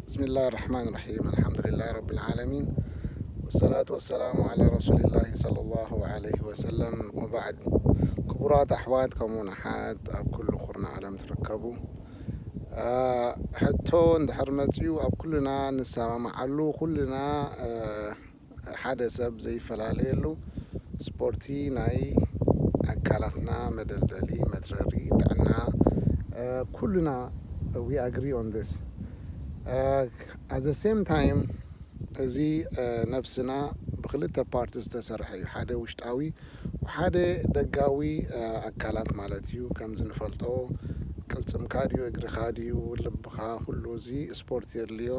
بسم الله الرحمن الرحيم. الحمد لله رب العالمين. والصلاة والسلام على رسول الله صلى الله عليه وسلم. وبعد. ክቡራት ኣሕዋት ከምኡውን ኣሓት ኣብ ኩሉ ኩርና ዓለም ትርከቡ፣ ሕቶ እንድሕር መፅኡ ኣብ ኩልና ንሰማማዓሉ፣ ኩልና ሓደ ሰብ ዘይፈላለየሉ፣ ስፖርቲ ናይ ኣካላትና መደልደሊ፣ መትረሪ፣ ጥዕና፣ ኩልና we agree on this. At the same time እዚ ነብስና ብክልተ ፓርት ዝተሰርሐ እዩ። ሓደ ውሽጣዊ፣ ሓደ ደጋዊ ኣካላት ማለት እዩ። ከምዚ ንፈልጦ ቅልፅምካ ድዩ፣ እግርኻ ድዩ፣ ልብኻ፣ ኩሉ እዚ ስፖርት የድልዮ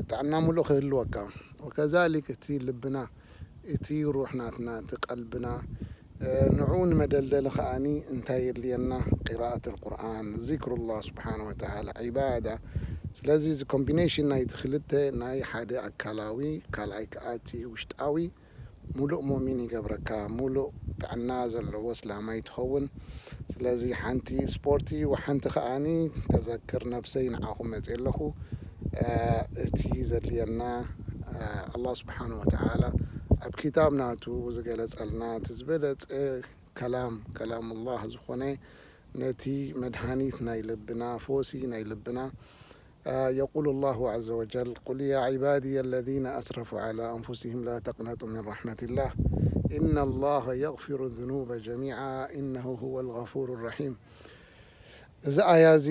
ጥዕና ሙሉእ ክህልወካ። ወከዛሊክ እቲ ልብና፣ እቲ ሩሕ ናትና፣ እቲ ቀልብና፣ ንዕኡ ንመደልደሊ ከኣኒ እንታይ የድልየና? ቂራኣት ኣልቁርኣን፣ ዚክሩላህ ስብሓን ወተዓላ፣ ዒባዳ። ስለዚ እዚ ኮምቢኔሽን ናይቲ ክልተ፣ ናይ ሓደ ኣካላዊ፣ ካልኣይ ከኣ እቲ ውሽጣዊ፣ ሙሉእ ሙእሚን ይገብረካ፣ ሙሉእ ጥዕና ዘለዎ እስላማይ ትኸውን። ስለዚ ሓንቲ ስፖርቲ ወሓንቲ ከኣኒ ተዘክር ነብሰይ ንዓኹም መፅእ ኣለኹ። እቲ ዘድልየና ኣላህ ስብሓን ወተዓላ ኣብ ኪታብ ናቱ ዝገለፀልና እቲ ዝበለፀ ከላም ከላም ኣላህ ዝኾነ ነቲ መድሃኒት ናይ ልብና፣ ፎሲ ናይ ልብና يقول الله عز وجل: قل يا عبادي الذين أسرفوا على أنفسهم لا تقنطوا من رحمة الله إن الله يغفر الذنوب جميعا إنه هو الغفور الرحيم. እዚ ኣያ እዚ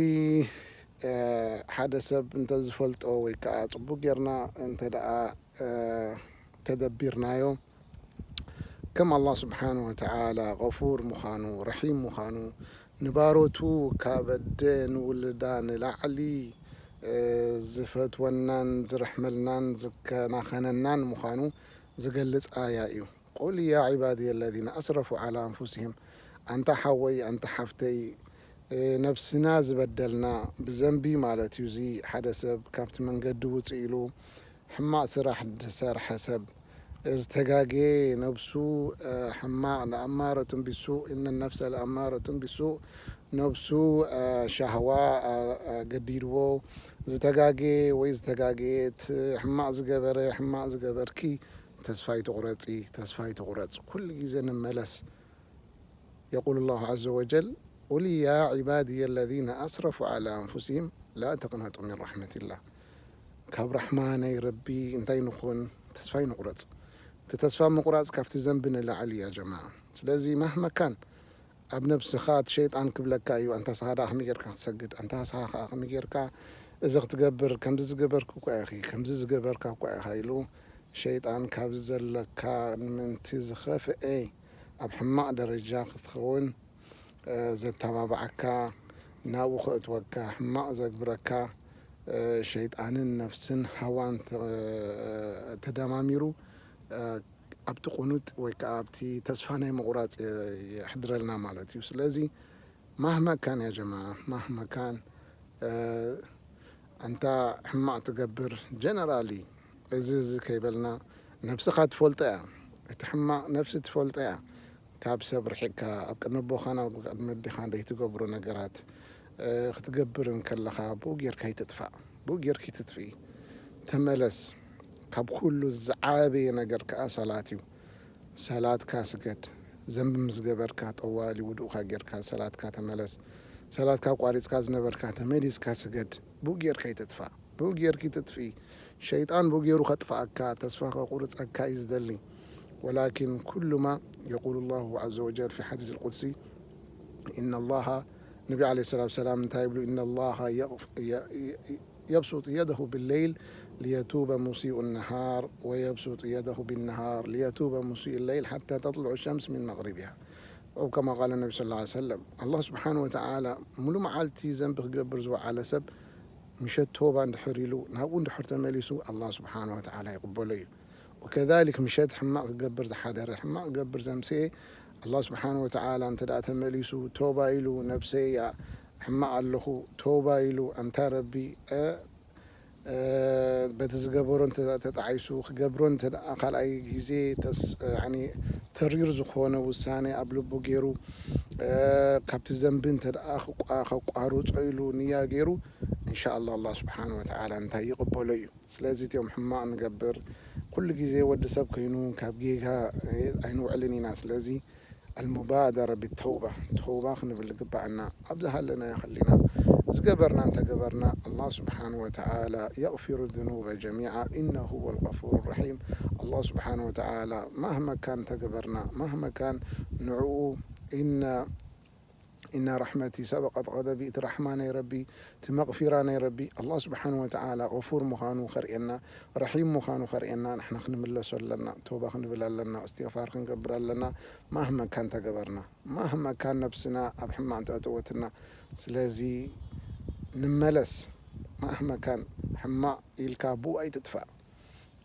ሓደ ሰብ እንተዝፈልጦ ወይ ከዓ ፅቡቅ ጌርና እንተ ደኣ ተደቢርናዮ ከም ኣላህ ስብሓን ወተዓላ غفور ምዃኑ፣ ረሒም ምዃኑ፣ ንባሮቱ ካብ ኣደ ንውልዳ ንላዕሊ ዝፈትወናን ዝርሕመልናን ዝከናኸነናን ምዃኑ ዝገልጽ ኣያ እዩ። قل يا عبادي الذين أسرفوا على أنفسهم፣ ኣንታ ሓወይ፣ ኣንታ ሓፍተይ፣ ነብስና ዝበደልና ብዘንቢ ማለት እዩ። እዚ ሓደ ሰብ ካብቲ መንገዲ ውፅእ ኢሉ ሕማቕ ስራሕ ዝሰርሐ ሰብ፣ ዝተጋገየ ነብሱ ሕማቕ፣ ለኣማረቱን ቢሱእ፣ እነ ነፍሰ ለኣማረቱን ቢሱእ፣ ነብሱ ሻህዋ ገዲድዎ ዝተጋገየ ወይ ዝተጋገየት፣ ሕማቕ ዝገበረ፣ ሕማቕ ዝገበርኪ፣ ተስፋ ኣይትቑረፂ፣ ተስፋ ኣይትቑረፅ። ኩሉ ግዜ ንመለስ። يقول الله عز وجل: قل يا عبادي الذين أسرفوا على أنفسهم لا تقنطوا من رحمة الله. ካብ ራሕማ ናይ ረቢ እንታይ ንኹን? ተስፋ ይንቑረጽ። እቲ ተስፋ ምቑራጽ ካብቲ ዘንቢ ንላዕሊ እያ ጀማዓ። ስለዚ ማህመካን ኣብ ነብስኻ እቲ ሸይጣን ክብለካ እዩ፣ ኣንታ ስኻ ደኣ ከመይ ጌርካ ክትሰግድ? ኣንታ ስኻ ከኣ ከመይ ጌርካ እዚ ክትገብር? ከምዚ ዝገበርኩ እኳ ኢኺ፣ ከምዚ ዝገበርካ እኳ ኢኻ ኢሉ ሸይጣን ካብዚ ዘለካ ንምንቲ ዝኸፍኤ ኣብ ሕማቕ ደረጃ ክትኸውን ዘተባብዓካ፣ ናብኡ ከእትወካ፣ ሕማቕ ዘግብረካ ሸይጣንን ነፍስን ሃዋን ተደማሚሩ ኣብቲ ቁኑጥ ወይ ከዓ ኣብቲ ተስፋ ናይ ምቑራፅ የሕድረልና ማለት እዩ። ስለዚ ማህመካን ያ ጀማዓ ማህመካን ኣንታ ሕማቕ ትገብር ጀነራሊ እዚ እዚ ከይበልና ነብስኻ ትፈልጦ እያ። እቲ ሕማቕ ነፍሲ ትፈልጦ እያ። ካብ ሰብ ርሒቕካ ኣብ ቅድሚ ኣቦኻን ኣብ ቅድሚ ኣዴኻን ዘይትገብሮ ነገራት ክትገብር እንከለኻ ብኡ ጌርካ ይትጥፋእ። ብኡ ጌርኪ ትጥፍኢ። ተመለስ። ካብ ኩሉ ዝዓበየ ነገር ከኣ ሰላት እዩ። ሰላትካ ስገድ። ዘንቢ ምስ ገበርካ ጠዋሊ ውዱእካ ጌርካ ሰላትካ ተመለስ። ሰላትካ ኣቋሪጽካ ዝነበርካ ተመሊስካ ስገድ። ብኡ ጌርካ ይትጥፋእ። ብኡ ጌርኪ ትጥፍኢ። ሸይጣን ብኡ ጌሩ ከጥፍኣካ፣ ተስፋ ከቁርጸካ እዩ ዝደሊ። ولكن كل ما يقول الله عز وجل في حديث القدسي إن الله، ነቢ عليه الصلاة والسلام እንታይ ይብሉ? إن الله يبسط يده بالليل ليتوب مسيء النهار ويبسط يده بالنهار ليتوب مسيء الليل حتى تطلع الشمس من مغربها أو كما قال النبي صلى الله عليه وسلم. ኣላህ ስብሓን ወተዓላ ሙሉ መዓልቲ ዘንቢ ክገብር ዝወዓለ ሰብ ምሸት ቶባ እንድሕር ኢሉ ናብኡ እንድሕር ተመሊሱ ኣላህ ስብሓን ወተዓላ ይቕበሎ እዩ። ወከዛሊክ ምሸት ሕማቕ ክገብር ዝሓደረ፣ ሕማቕ ክገብር ዘምስኤ ኣላህ ስብሓን ወተዓላ እንተ ደኣ ተመሊሱ ቶባ ኢሉ ነብሰይ እያ ሕማቕ ኣለኹ ቶባ ኢሉ ኣንታ ረቢ በቲ ዝገበሮ እንተ ተጣዒሱ፣ ክገብሮ እንተ ደኣ ካልኣይ ግዜ ተስ-፣ ያኒ ተሪር ዝኾነ ውሳኔ ኣብ ልቡ ገይሩ፣ ካብቲ ዘንቢ እንተ ደኣ ክቋ-፣ ከቋርጾ ኢሉ ንያ ገይሩ፣ እንሻ ኣላህ ኣላህ ስብሓን ወተዓላ እንታይ ይቕበሎ እዩ። ስለዚ እቲኦም ሕማቕ ንገብር፣ ኩሉ ግዜ ወዲ ሰብ ኮይኑ ካብ ጌጋ ኣይንውዕልን ኢና። ስለዚ ኣልሙባደረ ቢተውባ፣ ተውባ ክንብል ግባኣና። ኣብ ዝሃለናዮ ሃሊና፣ ዝገበርና እንተገበርና፣ ኣላህ ስብሓን ወተዓላ የግፊሩ ዙኑበ ጀሚዓ፣ ኢነሁ ሁወል ገፉሩ ረሒም። ኣላህ ስብሓን ወተዓላ ማህመ ካን እንተገበርና፣ ማህመ ካን ንዕኡ፣ ኢነ፣ ኢነ ረሕመቲ ሰበቀት ገደቢ፣ እቲ ራሕማ ናይ ረቢ፣ እቲ መቕፊራ ናይ ረቢ፣ ኣላህ ስብሓን ወተዓላ ገፉር ምዃኑ ከርእየና፣ ረሒም ምዃኑ ከርእየና፣ ንሕና ክንምለሶ ኣለና፣ ተውባ ክንብል ኣለና፣ እስትግፋር ክንገብር ኣለና። ማህመ ካን እንተገበርና፣ ማህመ ካን ነብስና ኣብ ሕማቕ እንተእተወትና፣ ስለዚ ንመለስ። ማህመ ካን ሕማቕ ኢልካ ብኡ ኣይትጥፋእ።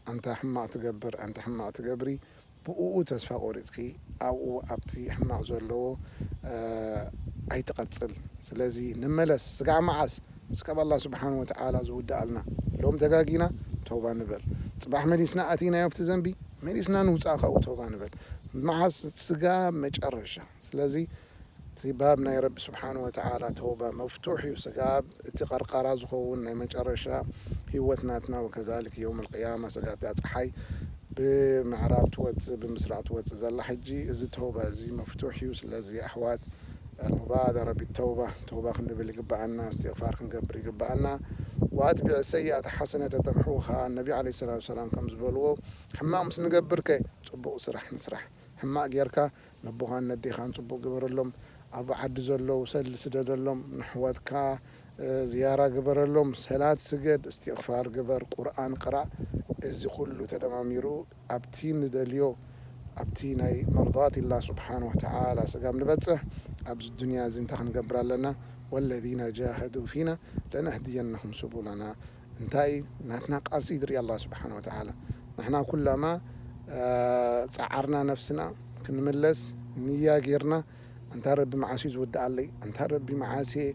ኣንታ ሕማቕ ትገብር፣ ኣንታ ሕማቕ ትገብሪ፣ ብኡ ተስፋ ቆሪጽኪ ኣብኡ ኣብቲ ሕማቕ ዘለዎ፣ እ፣ ኣይትቐጽል። ስለዚ ንመለስ። ስጋዕ መዓስ? ስጋብ ኣላህ ስብሓን ወተዓላ ዝውድኣልና። ሎም ተጋጊና፣ ተውባ ንበል። ጽባሕ መሊስና ኣቲናዮ ኣብቲ ዘንቢ፣ መሊስና ንውጻእ ካብኡ፣ ተውባ ንበል። መዓስ? ስጋብ መጨረሻ። ስለዚ እቲ ባብ ናይ ረቢ ስብሓን ወተዓላ ተውባ መፍቱሕ እዩ። ስጋብ እቲ ቀርቃራ ዝኸውን ናይ መጨረሻ ህይወት ናትና፣ ወከዛሊክ የውም ኣልቅያማ፣ ስጋብ እታ ጸሓይ ብምዕራብ ትወጽእ፣ ብምስራቕ ትወጽእ ዘላ ሕጂ፣ እዚ ተውባ እዚ መፍቱሕ እዩ። ስለዚ ኣሕዋት፣ ኣልሙባደረ ቢተውባ፣ ተውባ ክንብል ይግብኣና፣ እስትግፋር ክንገብር ይግብኣና። ወኣትቢዕ ሰይኣተ ሓሰነተ ተምሑኻ፣ ነቢ ዓለይሂ ሰላቱ ወሰላም ከም ዝበልዎ፣ ሕማቕ ምስ ንገብር ከ ጽቡቕ ስራሕ ንስራሕ። ሕማቕ ጌርካ ነቦኻን ነዴኻን ጽቡቕ ግበረሎም፣ ኣብ ዓዲ ዘለዉ ሰሊ ስደደሎም፣ ንሕወትካ፣ እ፣ ዝያራ ግበረሎም፣ ሰላት ስገድ፣ እስትግፋር ግበር፣ ቁርኣን ቅራእ። እዚ ኩሉ ተደማሚሩ ኣብቲ ንደልዮ፣ ኣብቲ ናይ መርዳት ኢላ ስብሓን ወተዓላ ስጋብ ንበጽሕ፣ ኣብዚ ዱንያ እዚ እንታይ ክንገብር ኣለና? ወለዚነ ጃሀዱ ፊና ለነህድየነሁም ሱቡለና። እንታይ እዩ? ናትና ቃልሲ ይድርኢ ኣላህ ስብሓን ወተዓላ። ንሕና ኩላማ፣ እ፣ ጸዓርና ነፍስና ክንምለስ ንያ ጌርና፣ ኣንታ ረቢ መዓስ እዩ ዝውድኣለይ? ኣንታ ረቢ መዓስ እየ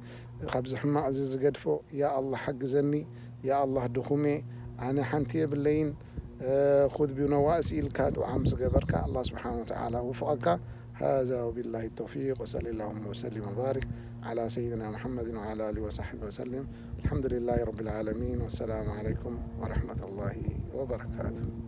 ካብዚ ሕማቕ እዚ ዝገድፎ? ያ ኣላህ ሓግዘኒ፣ ያ ኣላህ ድኹም እየ፣ ኣነ ሓንቲ የብለይን፣ እ፣ ኹዝ ቢነዋእሲ ኢልካ ዱዓ ምስ ገበርካ ኣላህ ስብሓን ወተዓላ ውፍቐካ። هذا وبالله التوفيق، وصلى اللهم وسلم وبارك على سيدنا محمد وعلى آله وصحبه وسلم. الحمد لله رب العالمين، والسلام عليكم ورحمة الله وبركاته.